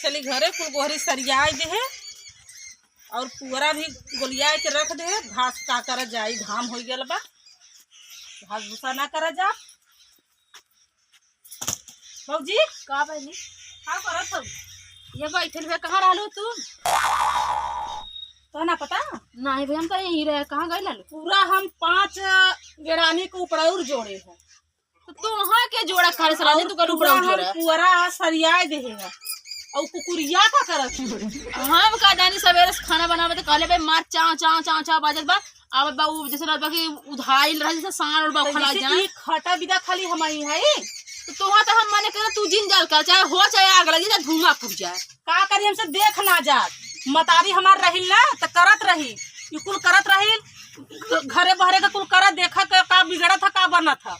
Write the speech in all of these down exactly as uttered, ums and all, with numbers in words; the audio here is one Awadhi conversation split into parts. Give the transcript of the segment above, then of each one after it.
चली घरे कुल गोहरी सरियाए देहे और पुअरा भी गोलियाए के रख देहे। घास का करा जाई, घाम होइ गल बा, घास भूसा ना करा जा। भौजी, का बहिनी? का करत हऊ? ये बैठल हुए, कहाँ रहलू तू? तो ना पता? नहीं भैया, हम तो यहीं रहे, कहाँ गए लालू? पूरा हम पाँच गेड़ानी के उपड़ौर जोड़े हैं। तो तू वहाँ के जोड़ा खाने से रानी, तू कल पूरा उपड़ौर हम जोड़ा। पुअरा सरियाए देहे हैं। और कुकुरिया का करत है? हम का जानी, सवेरे से खाना बनावे तो कहले बे मार चाव चाव चाव चाव बाजत बा। आवत बा उ जैसे लगत बा कि उधाइल रहे, जैसे सांड उड़ बा तो उखला जैसे जाए। ई खटा बिदा खाली हमही है। तो तोहा तो हम मने करे तू जिन जाल कर, चाहे हो चाहे आग लगी, चाहे धुआं फूट जाए। का करी, हमसे देख ना जात। मतारी हमार रहिल ना तो करत रही, ई कुल करत रही, घ-, घरे बहरे का कुल करत, देखा के का बिगड़त है, का बनत है।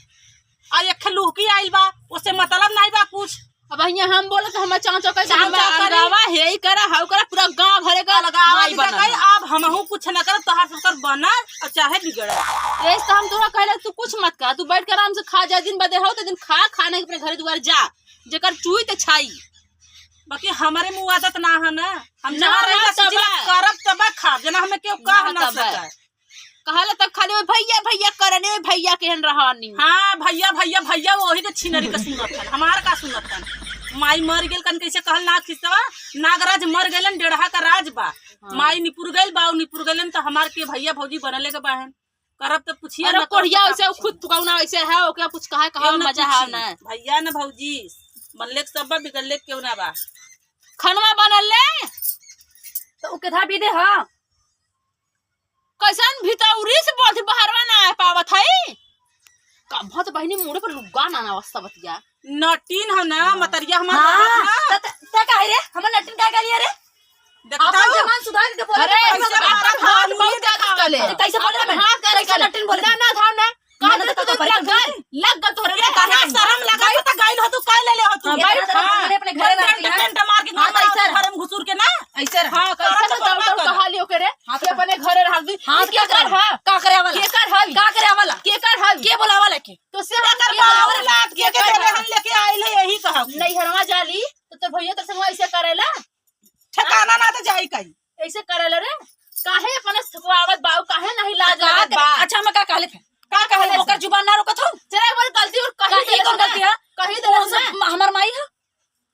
आ एक ठे लुहकी आइल बा, ओसे मतलब नहीं बा कुछ। अब हियाँ हम बोले तो हमार चाँव चाँव कहे, चाँव चाँव करी। अलगावा, हे ई करा, हाउ करा, पूरा गाँव भरे का अलगावा माई दिखा बनल कही, है। अब हमहू कुछ न करब, तोहार सबकर बनल और चाहे बिगड़ल। यही से हम तोहरा कहले, तू कुछ मत कर, तू बैठ के आराम से खा, जा दिन बदे हो तो दिन खा, खाने के अपने घरे दुआर जा, जेकर चुई ते छाई। बाकी हमारे मुँह आदत ना है ना, हम ना, जहाँ ना, रहिला तब सोचिला बा। करब तब खाब, जना हमें केहू ना, कह ना तब बा। सके। कहला तब खाली वो भैया भैया करने, भैया केहन रहनी। हाँ, भैया, भैया, भैया, वही तो छिनरी का सुनत हन, हमार का सुनत हन। माई मर गेल कन कैसे कहल ना खिसवा, नागराज मर गेलन, डेढ़ा का राज बा। हाँ। माई निपुर गइल बा, निपुर गइलन तो हमार के भैया भौजी बनले के बाहन। करब तो पूछिए अरे ना, कोढ़िया करब तो वैसे का खुद फुकौना वैसे है, ओके कुछ कहे, कहे केहू ना मजा है पूछी। ना। भैया ना भौजी, बनले के सब बा, बिगड़ले के केहू ना बा। खनवा बनल ले? तो उ केधा भी दे, हाँ। कैसन भितौरी से बोलत, बहरवा ना आ पावत है? कभत बहिनी मुड़े पर लुग्गा ना ना अवस्था बतिया। नटीन है ना, हाँ। मतरिया हमार हाँ, रहत ना। त, त, त काहे रे? हमर नटीन का गाली रे? देखता अपन हो? जबान सुधार के बोले अरे, के कैसे पड़ेगा। मारा हाथ बहुत ज्यादा कले। कैसे बोले अपन मैं? हाथ करे कैसे कले। नटीन बोले? ना, ना, धाम ना। कहा ना, तो तो तू कपड़े लग गल, लग गल तोहरे ये लग गल। कहाँ शरम लगा तो गइल हो तू, काहे ले ले हो तू? हाँ, भाई, हाँ। अपने, अपने घरे ना टेंट, आती है। टेंट मार के हाँ, गाँव तो ऐसा मार रहा। घरे में घुसुर के ना। ऐसा रहा। हाँ, हाँ, कैसा कैसा तो तो दौड़ बात दौड़ कर। कहा लियो के रे? हाँ, कि तो अपने घरे रह दी। हाँ, तो केकर का करे? है? का करे वाला? केकर है? का करे वाला? केकर है? के बोलावा लेके? तो से हम एकर के बाऊ बोलावा? लात के के केकर देले है? हम लेके आइल है, यही कहब। नैहरवा जाली, तो तोर भैया तो से ऐसे करेला? ठिकाना ना तो जाई कहीं। ऐसे करेला रे? काहे अपने थुकवावत बाऊ, काहे नहीं लाज का लागत करे? बा? अच्छा, हम का कहले थे? का कहले थे? ओकर जुबान ना रोकत हो? चला, एक बार गलती और कहीं का, ई देले कौन ना। गलती है? कहीं देले कौन सा ना। म-, हमार माई है?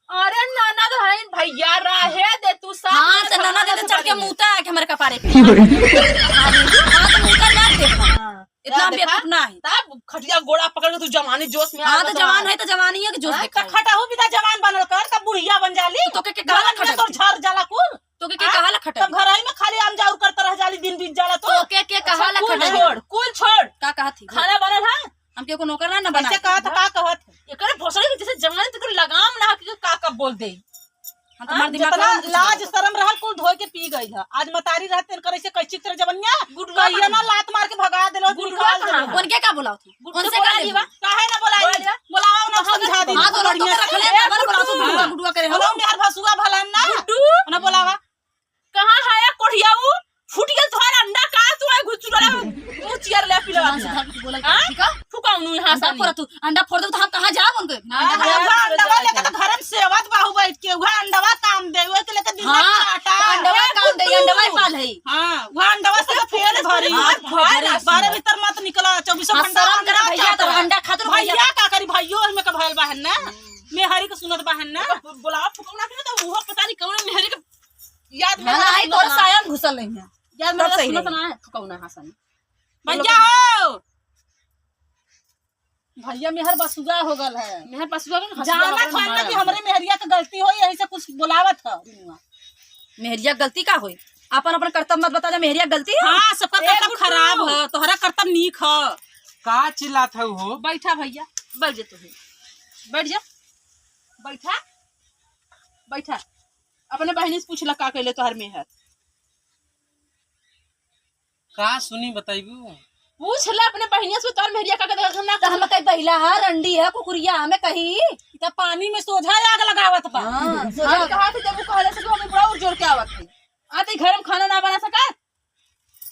अरे ननद हईन भैया, रहे दे तू, साथ हाँ, में तो खाना ननद है तो चढ़ के सुपारी। मूता है कि हमारे कपारे पे। हाँ, तो मूता ना दे। हाँ। इतना ना देखा? बेवकूफ ना है। तब खटिया गोड़ा पकड़ के तू जवानी जोश में आ हाँ, गया तो तो जवान आ। है तो जवानी है कि जोश हाँ, दिखाई। तो खटहू भी तो जवान बनल कर, तब बुढ़िया बन जाली। तो के, के कहा जवान में खटहू? तो झर जाला कुल। तो के, के हाँ? कहा ला खटहू? तब घर में खाली आम जाउर करत रह जाली, दिन बीत जाला तो। तो के, के कहा अच्छा, ला कुल खटहू? छोड़, कुल छोड़। का कहा थी? खाना बनल है? हम केहू को नौकर ना, ना कैसे बनाए। कहा था, का कहत है? एकरे भोसड़ी के जैसे जवानी तो लगाम ना कि का का बोल दे। हम तो हाँ, हमार दिमाग जितना खराब हो गया। लाज शरम रहल कुल धोए के पी गइल ह। आज मतारी रहते इनकर ऐसे कैची तरह जवनिया गुडुआ कहिया कहाँ? ना लात मार के भगा देलो, गुडुआ निकाल देलो। कहाँ? उनके का बुलाओ थे? गुड्डू उनसे का बोला लेबू? दिया। काहे ना बोलाई? बोला दिया। बुलाओ ना, उनसे समझा दी। हाँ, तो लड़कियों के रखले, गुडुआ करे, गुडुआ करे, गुडुआ, गुडुआ करे हो। बोलाओ मेहर भसुआ भलन ना। गुड्डू। उन्हें बोलावा। कहाँ है या कोढ़िया ऊ? फूट गया तोहार अंडा का तू है घुस चुरा मुँह चियर ले पिला। जबान सुधार के बोला, हाँ? ठीक है? फुकाऊ नु यहाँ अंडा सामने। फोड़ा तू, अंडा फोड़ दे तो हम कहाँ जाब उनके? ना, हाँ, अंडा हाँ, फोड़ा। अंडवा लेके तो घर में सेवत बाहु बैठ के, वह अंडवा काम दे, वह के लेके दिन हाँ, भर चाटा। अंडवा ए, काम दे, गुड्डू। अंडवा ही पाल है। हाँ, वह अंडवा से तो पेट भरी। हाथ भरे। बाहर भीतर मत निकला, चौबीसों हाँ, घंटा शर्म करा अंडा भैया, तो चाटा। अंडा खातिर भैया। भैया का करी, भैयो में का भयल बाहन ना, हम्म। मेहरी के सुनत बाहन ना। तो बुलाओ फुकौना के ना, तो वो पता नहीं कौन मेहरी के याद में हाँ, ना आई आई तो ना। सायन घुसल नहीं है। याद में सब ना सही सुनत रही। ना है, फुकौना हसन। भैया हो। भैया मेहर बसुआ हो गल है। मेहर बसुआ हो गल, हसुआ जानत हो गल है ना हमारा। कि हमरे मेहरिया के गलती होई, यही से कुछ बुलावत है। मेहरिया गलती का होई? अपन, अपन करतब मत बता जा, मेहरिया गलती है? हाँ, सबका ए, करतब गुड्डू। खराब है, तोहरा करतब नीक है। का चिल्लात है हो? बैठा भैया, बैठ जा तू ही। बैठ जा। बैठा। बैठा। अपने बहिनी से पूछ ला का कइले तोहर मेहर। का सुनी बताइबू? पूछ ले अपने बहिनिया से, तोर मेहरिया का, का, का ना तो हम कहीं बहिला है, रंडी है, कुकुरिया, हमें कही। ई त पानी में सोझा आग लगावत बा। हाँ, सोझा। हम कहा थे जब वो कहले से कि हमें बड़ा जोर के आवत है। आते घर में खाना ना बना सका।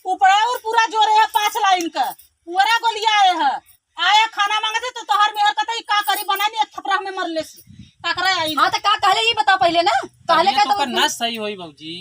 उपड़ा और पूरा जोरे है पाँच लाइन का। पूरा गोलिया आए है। आए खाना मांगते तो तोहर मेहर कहते, "ई का करी बनाई नहीं, एक थपरा हमें मर ले सी।" टकरा आई। हाँ, तो का कहले, ई बता पहिले ना, कहले तबियत का तो ओकर ना सही होई भौजी।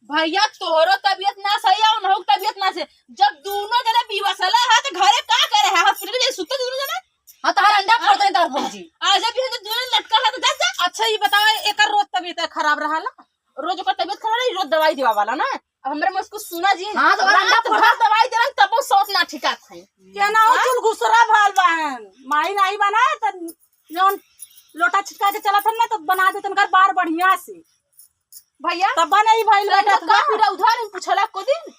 भैया, तोहरो तबियत ना सही है, उनहु के तबियत ना सही। जब दोनों जने बिवसला है, तो घरे का करे है? हॉस्पिटल में सुते दोनों जने। हाँ, तोहार अंडा फोड़ दे तोहार भौजी। आज भी हम दोनों लटका है, तो जा, जा। अच्छा, ई बतावा, एकर रोज तबियत खराब रहला? रोज ओकर तबियत खराब रही, रोज दवाई देवा वाला ना। अब हमरे में उसको सुना जी, हाँ, तो रात अंडा फोड़ भर दवाई देलन, तबो सौत ना ठिकात है। केना हो हाँ? चुलगुसरा भाल बहन, माई नाही बना त जौन लोटा छिटका के चलत हन ना, तो बना देतन घर बार बढ़िया से। भैया, तब बा नहीं भाई तो लोटा का हुआ। पीड़ा उधार हम पूछला को दिन?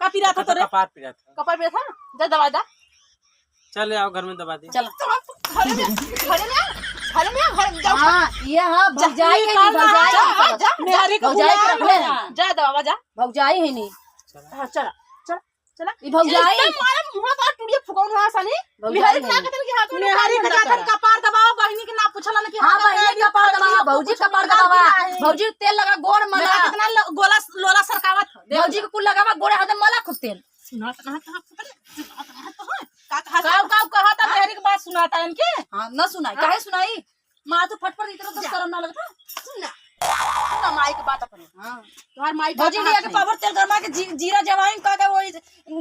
का पीड़ा था तोरे? कपार पीड़ा था। कपार पीड़ा था? जा दवाई दा। चले आओ घर में दवा दे। चल। तो आप घरे में, घरे में, घरे में, घर में जाओ। हाँ, ये हाँ, जा, भौजाई है, निकाल ना, भौजाई जा, है। जा, जा, मेहरी को भौजाई बुला के रख ले। ले। जा दवा, जा। भौजाई है नी। हाँ, चला, चला, चला। ई भौजाई। एकदम मारे मुँह पर टुड़िया फुकौन हुआ सानी। भौजाई मेहरी है। क्या कहते हैं कि हाँ, कौन मेहरी काम के धंधा जातन करा? कपार दबाओ, बहिनी के ना पूछला ना कि हाँ, हाँ, बहिनी कपार कपार दबाओ, दबाओ, भौजी कुछ कपार ना दबावा। किया है। भौजी तेल लगा, गोड़ मला। मेरा कितना ल-, गोला, लोला सरकावत है, देख भौजी लो। के कुल लगावा, गोड़े हाथ में मला खूब तेल। सुनात रहत ह, सुनात रहत ह। का कहत ह? काऊ, काऊ कहत ह, हाँ? मेहरी के बात सुनात ह इनके? हाँ, न सुनाई, हाँ? काहे सुनाई? माँ तो फटफट इतना तो जा। शर्म ना लगता। सुन ना। सुन ना माई के बात अपने। हाँ। तोहार माई का भौजी कहत लिया के है? पावर तेल गरमा के जी-, जीरा जवाइन का के वही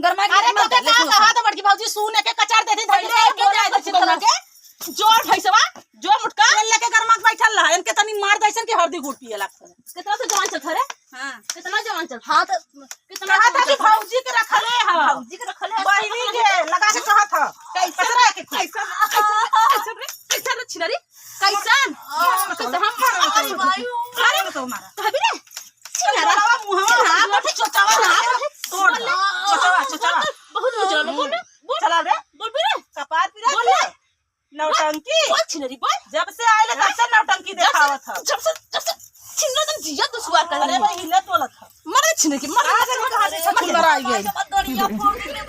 गरमा के अरे तेल तो मत के डाल, का सुन। कहत ह बड़की भौजी सुन के कचार देती धइले पहिले के गोला जाए दे चिकना के। जोर भैसवा, जोर मुटका। तेल लेके गरमा के बैठल रहा, इनके तनी मार दैसन कि हरदी गुड़ पिए लागत। कितना तो जवान चल रे? हाँ। कितना जवान चल? हाँ, तो कितना कहत ह कि भौजी के रखले ह। भौजी के रखले ह। बहिनी के लगा के कहत ह। कैसन? कैसन? कैसन? कैसन रे? कैसन रे छिनरी? कैसन? कैसन? हम अरे भाई। अरे तो मारा। कहबी रे? छिनरा। मुहवा। हाँ, बोल। चोचावा। हाँ, बोल। तोड़ दे। चोचावा, चोचावा। बहुत बुझल, बोल रे, बोल। चला रे। बोल बे रे। कपार पिरा बोल के। रे। नौटंकी। बोल छिनरी, बोल। जब से आइले तब से नौटंकी जब से, देखावत ह। जब से, जब से छिनरा तन जिया दुसुआ कर अरे ले। भाई, हिले तोलत ह। मरे छिनरी के, मरे, आज मरे, मरे, मरे, मरे। छिनरा आई गई। गड़िया फोड़ ले,